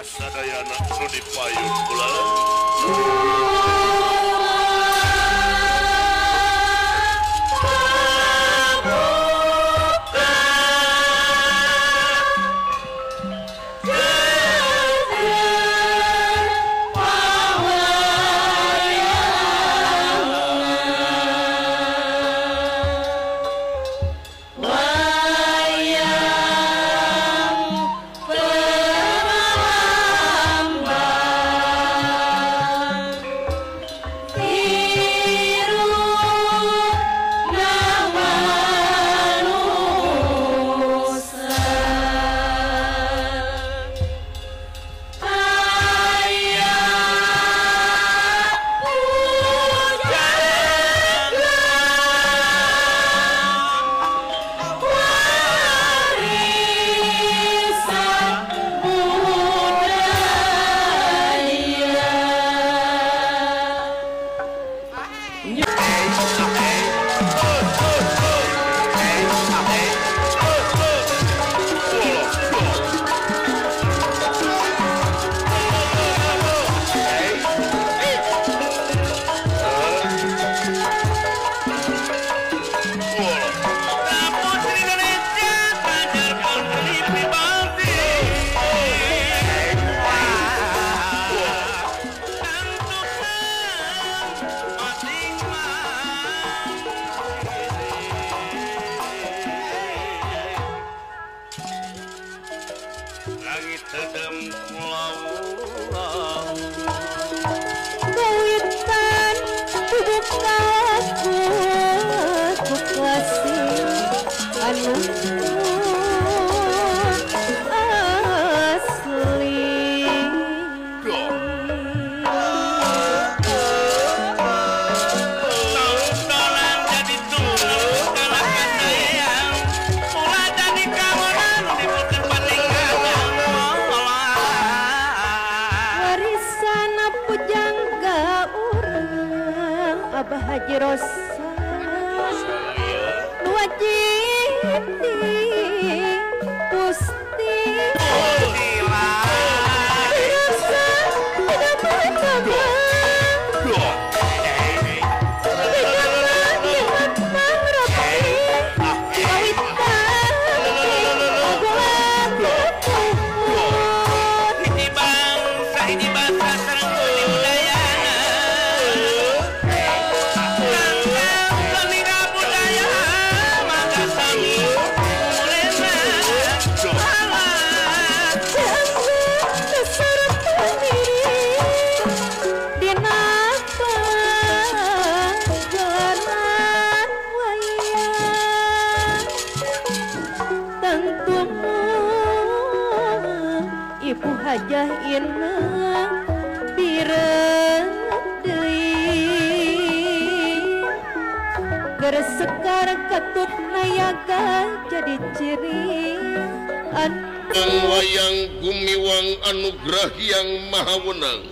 Kasadayana nu dipayun kula. Wayang gumiwang anugerah yang maha wenang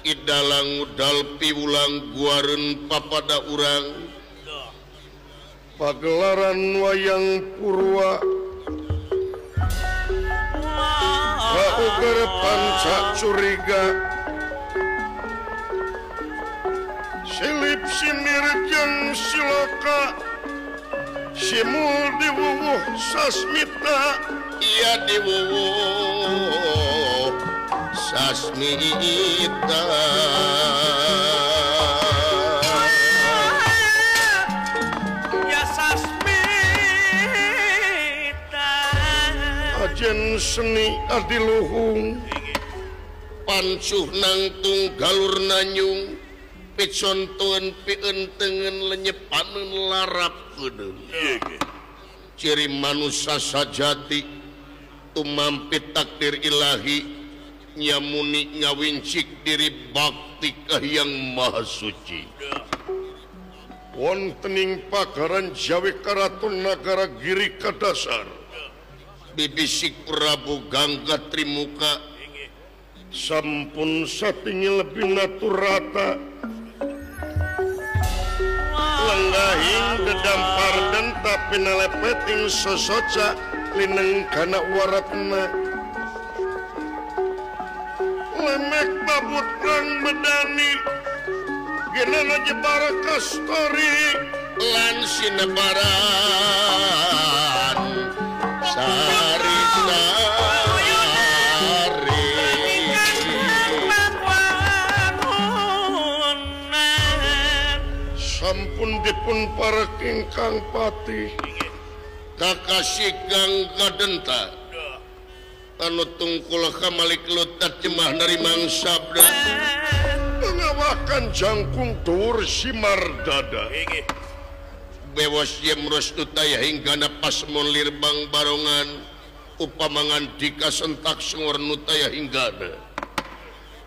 idalang udal piwulang guaren papada urang pagelaran wayang purwa kauger panca curiga silip sinir jeung siloka simul diwuwuh sasmita iya diwuwuh sasmita ya sasmita ajen seni adiluhung pancuh nangtung galur nanyung picontoen pientengen lenyepanen larap kedeung ciri manusia sajati tumampit takdir ilahi nyamuni ngawincik diri bakti ka Hyang Maha Suci wontening pagaran Jawi Karaton Nagara Giri Kadasar bibisik Prabu Gangga Trimuka sampun satinggi lebih naturata lenggahing dedampar dan tapi nalepet ing sosoca lineng kana waratna Lemek babut rang medani Genana jebara kastori lan sinebaran sari sari sampun dipun pareking Kang Patih kakasih kang kadenta anu tungkul kamalik lutat jemah narimang sabda pengawakan jangkung dhuwur simar dada bewos yemros nutaya hingga pasmon lirbang barongan upamangan dika sentak sengor nutaya hinggana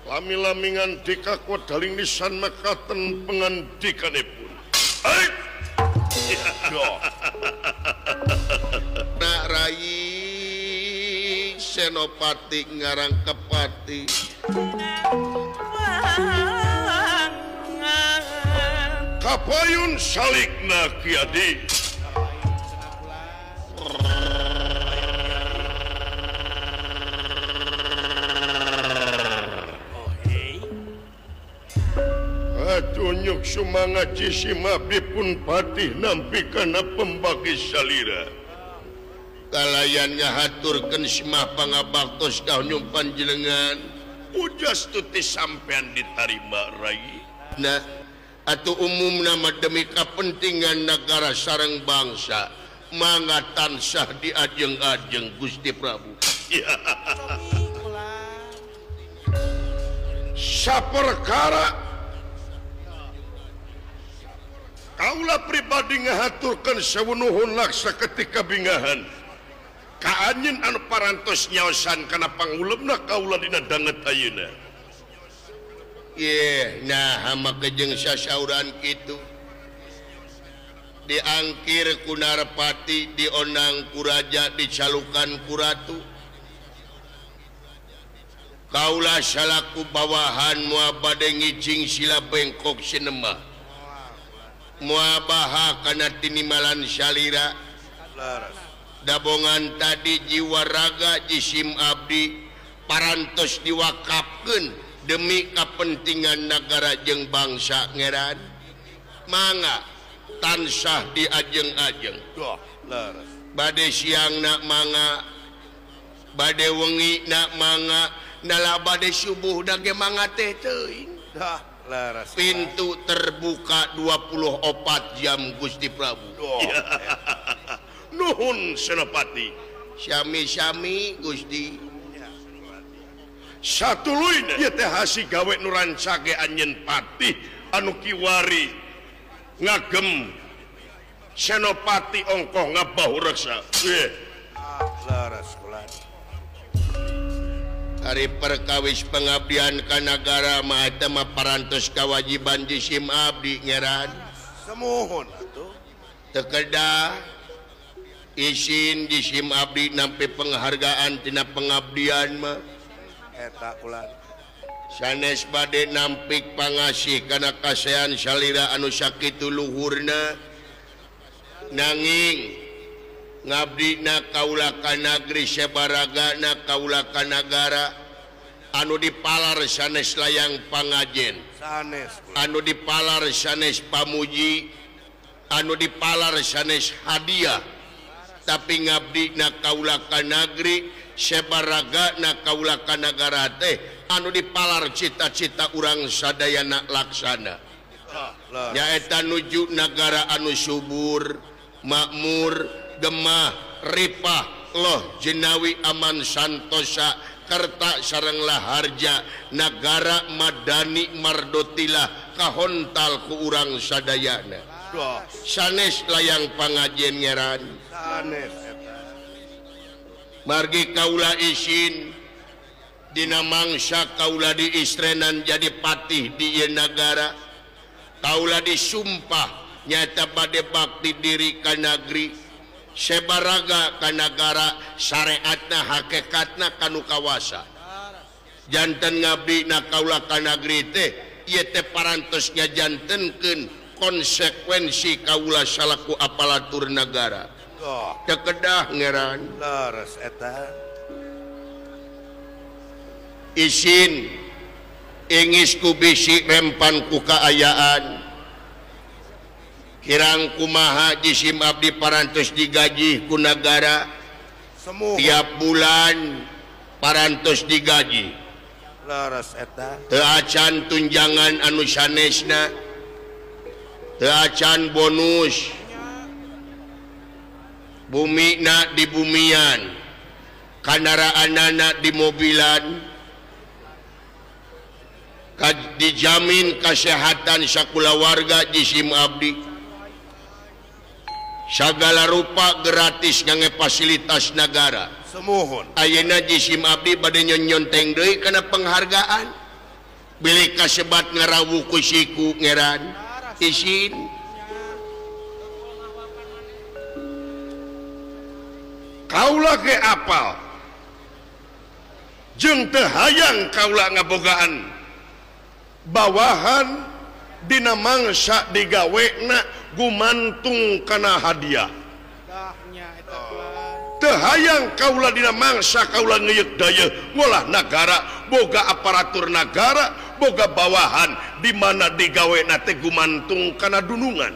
lami-lami ngandika kodaling lisan makaten pengandikanipun. Nak Rai Senopati ngarang kepati kapayun salikna Ki Adi. Atunyuk sumanga cisima pun patih nampi kana pembagi salira. Kalayan ngahaturkeun simah pangabaktos ka nyum panjenengan. Ujas tuti sampean ditarima Rai. Nah, atuh umumna mah demi kapentingan negara sareng bangsa mangga tansah diajeng-ajeng Gusti Prabu. Saperkara kaula pribadi ngahaturkeun sewunuhun laksa ketika bingahan ka anjeun anu parantos nyaosan kana panguleumna kaula dina danget ayeuna. Yeh, nah make jeung sasauran kitu diangkir ku Narpati, dionang ku raja, dicalukan ku ratu. Kaula salaku bawahan moal bade ngijing sila bengkok sinemah. Moal baha kana tinimalan salira. Dabongan tadi jiwa raga jisim abdi parantos diwakafkeun demi kepentingan negara jeung bangsa ngeran. Mangga tansah diajeng-ajeng. Bade siang nak mangga, bade wengi nak mangga, nala bade subuh dage mangga teh teuing. Pintu terbuka 24 jam Gusti Prabu. Nuhun Senopati. Sami-sami Gusti. Satuluyna ieu teh hasi gawe nu rancage anjeun patih anu kiwari ngagem Senopati ongkoh ngabahureksa. Leres kula. Ari perkawis pengabdian ka nagara mah eta mah parantos kawajiban jisim abdi ngeran. Semuhun atuh. Teu kedah isin jisim abdi nampi penghargaan tina pengabdian mah. Eta kula. Sanes bade nampik pangasih kana kasean salira anu sakitu luhurna. Nanging ngabdina kaula ka nagri sebaragana kaula ka nagara anu dipalar sanes layang pangajen, sanes anu dipalar sanes pamuji, anu dipalar sanes hadiah, tapi ngabdina kaula ka nagri sebaragana kaula ka nagara teh anu dipalar cita-cita urang sadayana laksana, nyaeta nuju nagara anu subur, makmur, gemah, ripah, loh jenawi aman santosa, kerta sareng laharja, nagara madani mardotilah kahontal ku urang sadayana. Sanes layang pangajen ngeran. Sanes eta. Margi kaula isin dina mangsa kaula diistrenan jadi patih di ieu nagara. Kaula disumpah nyata bade bakti diri ka nagri, sebaraga ka nagara, syariatna hakikatna kanu kawasa. Janten ngabdina kaula ka nagri teh ieu teh parantos ngajantenkeun konsekuensi kaula salaku aparatur nagara. Teu kedah ngeran. Leres eta. Isin Ingis ku bisi rempan ku kaayaan. Kirang kumaha jisim abdi parantos digaji ku nagara. Tiap bulan parantos digaji. Leres eta. Teu acan tunjangan anu sanesna. Teu acan bonus. Bumina di bumian. Kandaraanana di mobilan. Dijamin kesehatan sakulawarga jisim abdi. Sagala rupa gratis ngangge fasilitas nagara. Sumuhun. Ayeuna jisim abdi bade nyonyonteng deui kana penghargaan. Bilih kasebat ngarawuh ku siku ngeran isin. Kaula ge apal. Jeung teu hayang kaula ngabogaan bawahan dina mangsa digawena gumantung kana hadiah. Teu hayang kaula dina mangsa kaula ngeuyeuk dayeuh ngolah nagara, boga aparatur nagara, boga bawahan di mana digawena teh gumantung kana dunungan.